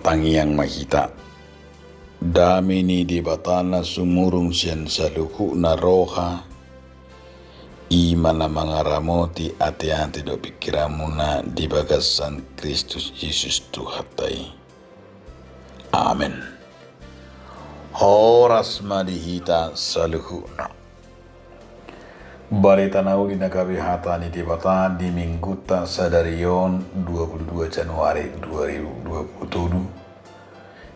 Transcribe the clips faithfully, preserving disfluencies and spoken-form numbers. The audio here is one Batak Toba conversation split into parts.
Tangiang ma hita. Dame ni Debata na sumurung sian saluhutna roha, i ma na mangaramoti ateate dohot pingkiranmuna di bagasan Kristus Jesus Tuhanta i. Amen. Horas ma di hita saluhutna. Barita na uli na gabe hata ni Debata di Mingguta sadari on, dua puluh dua Januari dua ribu dua puluh tolu,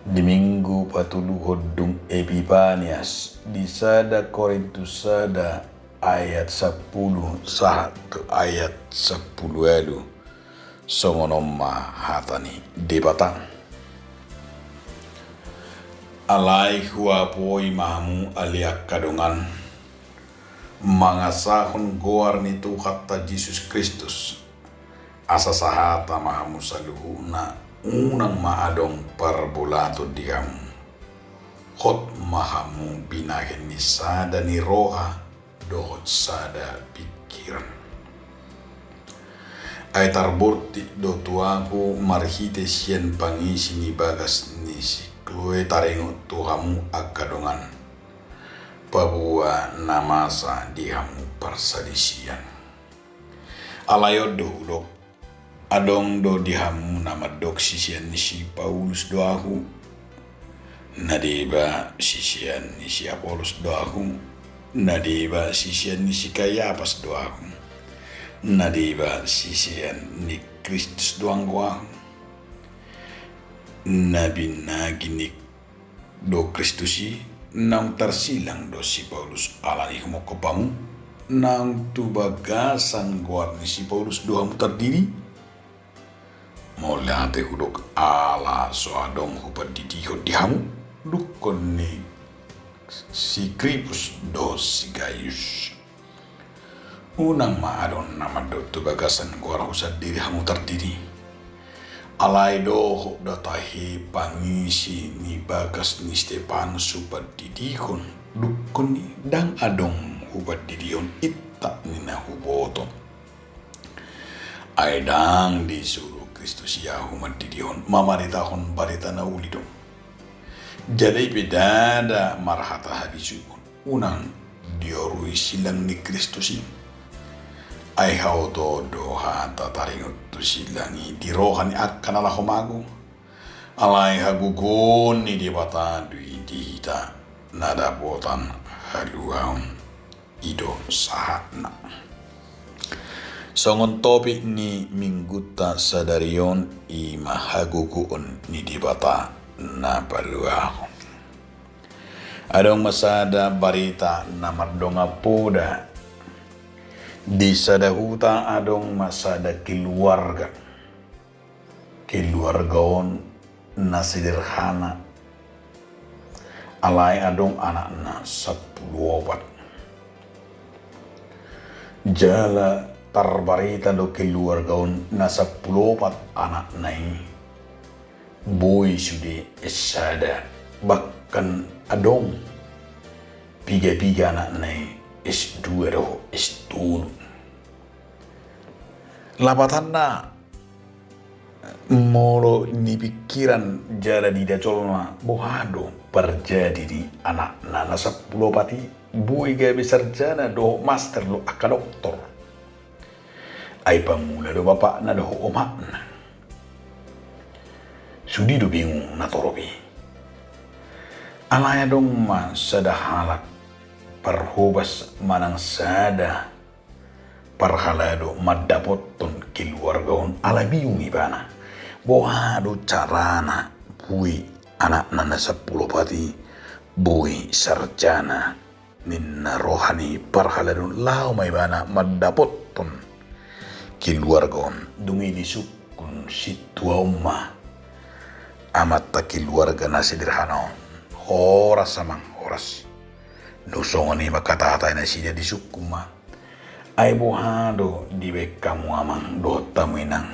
di Minggu patoluhon dung Epipanias, di sada Korintus sada ayat sampulu sahat tu ayat sampulu ualu. Songon on ma hata ni Debata. Alai huapoi ma hamu, ale angka dongan, mangasahon goar ni Tuhanta Jesus Kristus, asa sahata ma hamu saluhutna, unang ma adong parbolaton di hamu. Hot ma hamu binahen ni sada ni roha dohot sada pingkiran. Ai tarbortik do tu ahu marhite sian pangisi ni bagas ni si Kloe taringot tu hamu angka dongan, paboa na masa di hamu parsalisian. Alai on do hudok, adong do di hamu na mandok sisean ni si Paulus do ahu, na deba sisean ni si Apolos do ahu, na deba sisean ni si Kaiapas do ahu, na deba sisean ni Kristus do anggo ahu. Na binagi ni do Kristus i, naung tarsilang do si Paulus ala ni humongkop hamu? Naung tu bagasan goar ni si Paulus do hamu tardidi? Mauliate hudok, ala so adong hupandidihon di hamu dungkon ni si Krispus dohot si Gayus. Unang ma adong na mandok tu bagasan goarhu sandiri hamu tardidi. Alai dohot do tahe pangisi ni bagas ni Stepanus hupandidihon dungkon i, ndang adong hupandidihon intak ni na huboto. Ai ndang disuru Kristus i ahu mandidihon, mamaritahon barita na uli do. Jala i pe ndada marhata habisuhon, unang diorui silang ni Kristus i. Ai haotoon do hata taringot tu silang i di roha ni angka na laho mago. Alai hagogoon ni Debata do i di hita na dapotan haluaon. I do sahatna. Songon topik ni Mingguta sadari on, i ma hagogoon ni Debata na paluahon. Adong ma sada barita na mardongan poda. Di sada huta adong ma sada keluarga. Keluarga on na sederhana, alai adong anakna sampulu opat. Jala tarbarita do keluarga on na sampulu opat anakna i boi sude S sada, bahkan adong piga-piga anakna i S dua dohot S tolu. Lapatanna, molo di pingkiran jala di dajolna, boha do parjadi di anakna na sampulu opat i? Boi gabe sarjana dohot master do angka doktor. Ai pangula do bapakna dohot omakna. Sude do bingung na torop i. Alai adong ma sada halak parhobas manang sada parhalado mandapothon keluarga on, ala bingung ibana. Boha do carana boi anakna na sampulu opat i boi sarjana ninna roha ni parhalado on? Laho ma ibana mandapothon keluarga on. Dung i disungkun sintua on ma amanta keluarga na sederhana on. Horas amang, horas. Dung songon i ma hata-hata nasida, disungkun ma. Ai boha do dibaen hamu amang dohot hamu inang,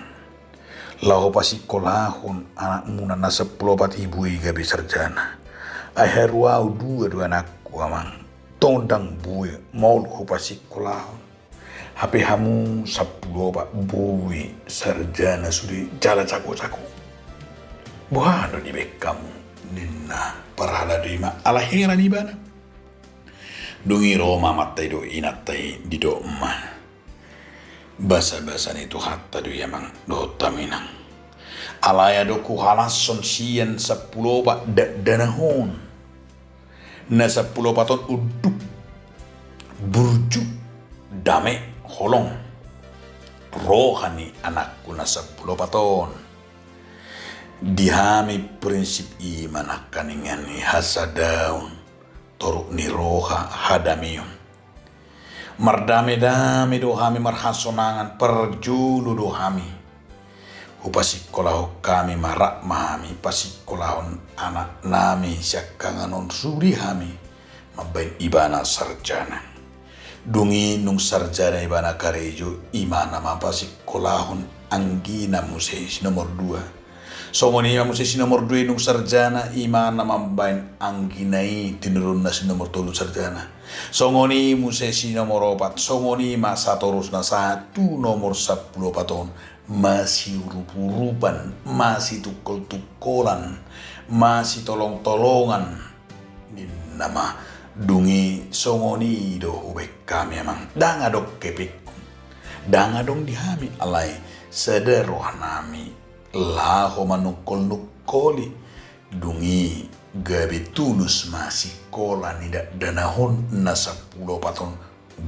laho pasingkolahon anakmuna na sampulu opat i boi gabe sarjana? Ai haru ahu dua do anakku amang, tong ndang boi maol hupasingkolahon. Hape hamu sampulu opat boi sarjana sude jala jago-jago. Boha do dibaen hamu, ninna parhalado i ma ala heran ibana. Dung i ro ma amanta i dohot inanta i, didok ma: Basabasa ni Tuhanta do i amang dohot hamu inang. Alai adong huhalashon sian sampulu opat dakdanak on. Na sampulu opat on unduk, burju, dame, holong roha ni anakku na sampulu opat on. Di hami prinsip i ma nangkaningan i hasadaon, toruk ni roha, hadameon. Mardame-dame do hami, marhasonangan, parjolo do hami. Hupasikolahon hami ma, rap ma hami pasikkolahon anaknami siangkangan on, sude hami mambaen ibana sarjana. Dung i nung sarjana ibana karejo, imana ma pasikkolahon anggina muse si nomor dua. Songon i ma muse si nomor dua i nung sarjana, imana mambaen anggina i tinurunna si nomor tolu sarjana. Songon i muse si nomor opat, songon i ma satorusna sahat tu nomor sampulu opat on. Masiurup-urupan, masitungkol-tungkolan, masitolong-tolongan, ninna ma. Dung i songon i do hubaen hami amang, ndang adong hepengku, ndang adong di hami, alai sada rohanami laho manungkol-nungkoli. Dung i gabe tulus ma sikola ni dakdanak on na sampulu opat on,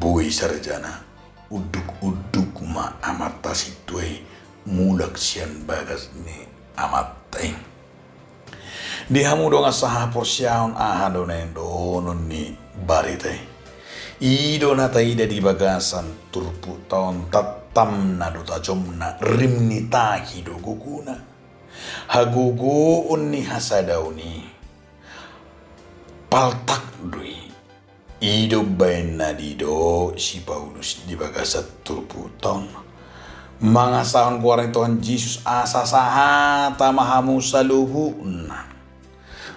boi sarjana. Unduk-unduk ma amanta sintua i mulak sian bagas ni amanta i. Di hamu dongan sahaporseaon, aha do naeng dohonon ni barita i? I do na taida di bagasan turpukta on, tantanna do tajomna, rim ni tahi do gogona. Hagogoon ni hasadaon i paltak do i. I do baen na didok si Paulus di bagasan turpukta on: Mangasahon goar ni Tuhan Jesus asa sahata ma hamu saluhutna.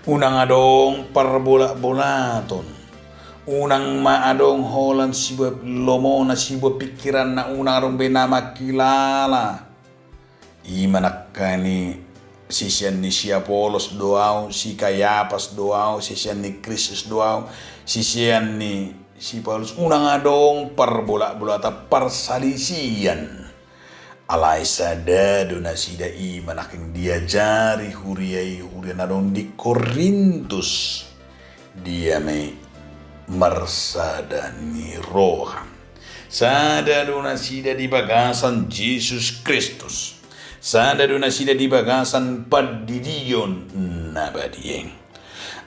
Unang adong parbolat-bolaton. Unang ma adong holan siboan lomona, siboan pingkiranna, unang adong be na mangkilala. I ma nangkaningan i, sisean ni si Apolos do ahu, si Kayapas do ahu, sisean ni Kristus do ahu, sisean ni si Paulus. Unang adong parbolat-bolatan, parsalisian. Alai sada do nasida, i ma nangkin diajari huria i, huria na adong di Korintus. Dia ma i? Marsada ni roha. Sada do nasida di bagasan Jesus Kristus. Sada do nasida di bagasan pandidion na badia i.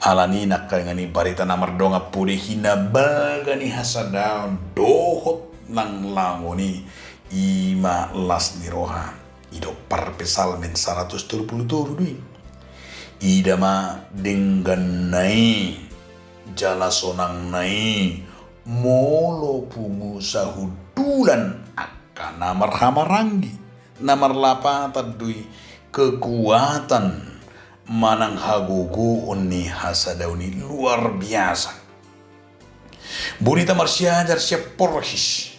Alani i nangkaningan i, barita na mardongan pudihon na balga ni hasadaon dohot langlangon i, i ma las ni roha. Didok parpsalmen saratus tolu pulu tolu do i: Ida ma dengganna i jala sonangna i molo pungu sahundulan angka na marhahamaranggi, na marlapatan do i kekuatan manang hagogoon ni hasadaon i luar biasa. Boi hita marsiajar sian porhis.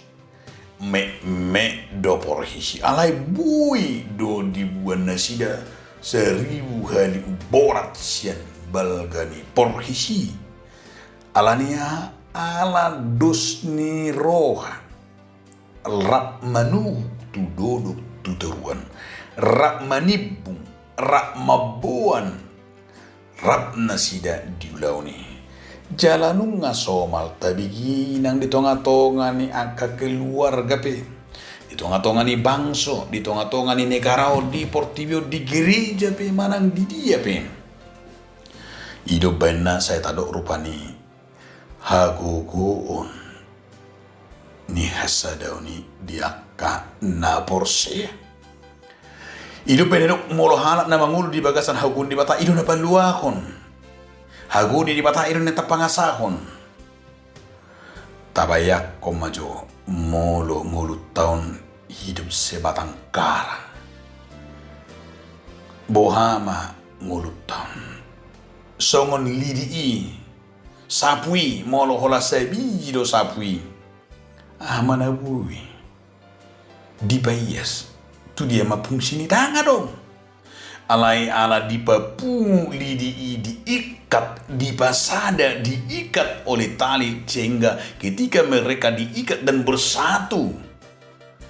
Metmet do porhis i, alai boi do diboan nasida saribu hali umborat sian balga ni porhis i. Alani i, ala dos ni roha, rap manuhuk tu dolok tu toruan, rap manimbung, rap mamboan, rap nasida di ulaon i. Jala nunga somal tabege i nang di tongatonga ni angka keluarga pe, di tongatonga ni bangso, di tongatonga ni negara on, di portibi on, di gereja pe manang di dia pe. I do baenna sai tadok rupani hagogoon ni hasadaon i di angka na porsea. I do baenna didok, molo halak na mangolu di bagasan hagogoon ni Debata, i do na paluahon. Hagogoon ni Debata i do na tapangasahon. Tabayangkon ma jo molo ngolunta on hidup sebatang kara. Boha ma ngolunta on? Songon lidi i, sapu i, molo holan sabiji do sapu i, aha ma na boi dipaias? Tu dia ma fungsi ni tangan on? Alai ala dipapungu lidi i, diikat, dipasada, diikat oleh tali, sehingga ketika mereka diikat dan bersatu,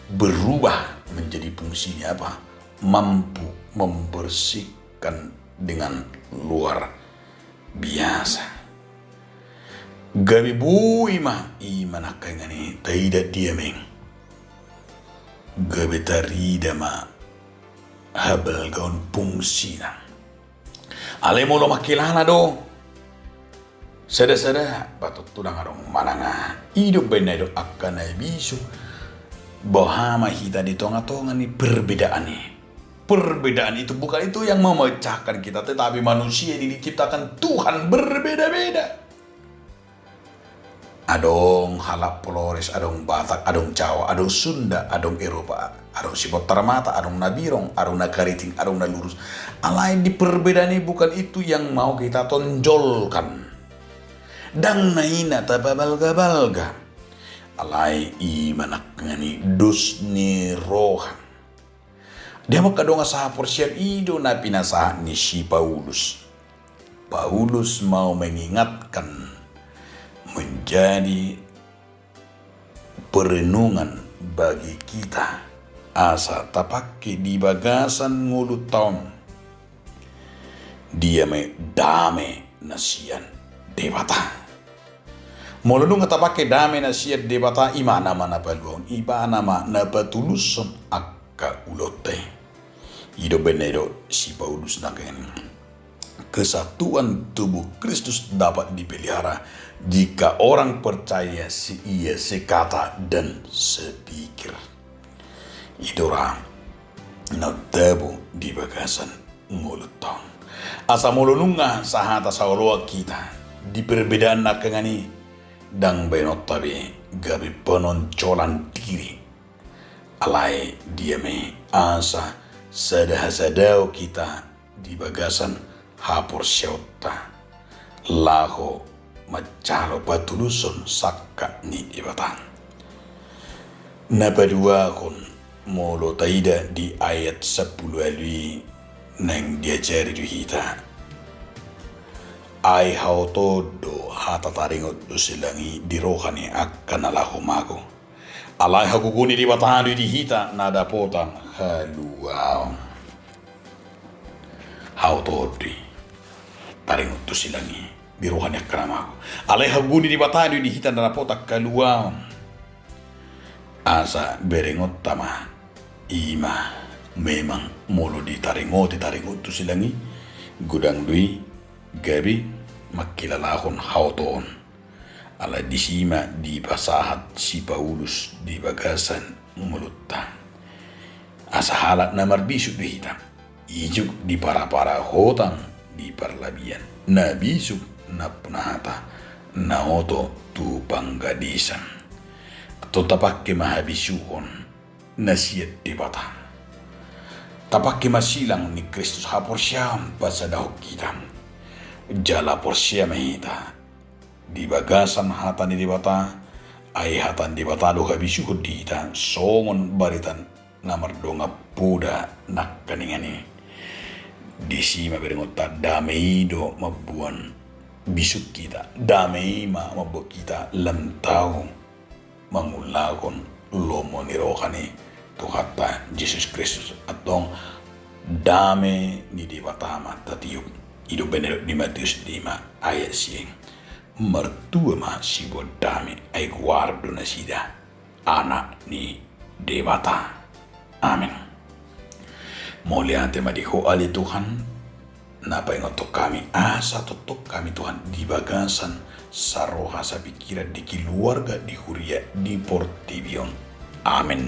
berubah menjadi fungsinya apa? Mampu membersihkan dengan luar biasa. Gabe boi ma i, manangkaningan i, taida dia meng. Gabe tarida ma habalgaon fungsina. Alai molo mangkilala do sada-sada, ba tontu ndang adong manang aha. I do umbaen na i do angka na bisuk. Boha ma hita di tonga-tonga ni perbedaan i. Perbedaan itu bukan itu yang memecahkan kita, tetapi manusia ini diciptakan Tuhan berbeda-beda. Adong halak Polores, adong Batak, adong Jawa, adong Sunda, adong Eropa, adong sibontar mata, adong na birong, adong na kariting, adong na lurus. Alai di perbedaan ini bukan itu yang mau kita tonjolkan. Ndang na i na tapabalga-balga. Alai i manangkaningan i dos ni roha. Di hamu angka dongan sahaporseaon, i do na pinasahat ni si Paulus. Paulus mau mengingatkan, menjadi perenungan bagi kita, asa tapangke di bagasan ngolunta on. Dia ma i dame na sian Debata. Molo nunga tapangke dame na sian Debata, ibana ma na paluahon, ibana ma na patulushon angka ulaonta i. I do umbaen na i do si Paulus nangkaningan i. Kesatuan tubuh Kristus dapat dipelihara jika orang percaya seia sekata dan sepikir. I do ra na tabo di bagasan ngolunta on. Asa molo nunga sahata saoloan hita di perbedaan nangkaningan i, ndang baenonta be gabe penonjolan diri. Alai dia ma i asa sada hasadaon hita di bagasan haporseaonta laho manjalo patulushon sangkap ni Debata. Na paduahon, molo taida di ayat sampulu ualu i naeng diajari do hita. Ai haotoon do hata taringot tu silang i di roha ni angka na laho mago. Alai hagogoon ni Debata do i di hita na dapotan haluaon. Haotoon do i taringot tu silang i di roha ni angka na mago. Alai hagogoon ni Debata do i di hita na dapotan haluaon. Asa berengonta ma, i ma memang molo ditaringoti taringot tu silang i, godang do i gabe mangkilalahon haotoon. Alai disi ma dipasahat si Paulus di bagasan ngolunta. Asa halak na marbisuk do hita. Ijuk di parapara, hotang di parlabian. Na bisuk nampuna hata, na oto tu panggadisan. Antong tapangke ma habisuhon na sian Debata. Tapangke ma silang ni Kristus haporseaon pasadahon hita. Jala porsea ma hita di bagasan hata ni Debata, ai hata ni Debata do habisuhon di hita, songon barita na mardongan poda nangkaningan i. Disi ma berengonta, dame i do mamboan bisuk hita, dame i ma mamboan hita lam tau mangulahon lomo ni roha ni Tuhanta Jesus Kristus. Antong dame ni Debata ma tatiop. I do umbaen na didok di Matius lima ayat sia. Martua ma siboan dame, ai goar do nasida anak ni Debata. Amen. Mauliate ma di Ho ale Tuhan, na paingothon hami asa tongtong hami Tuhan di bagasan saroha sapikiran di keluarga, di huria, di portibi on. Amen.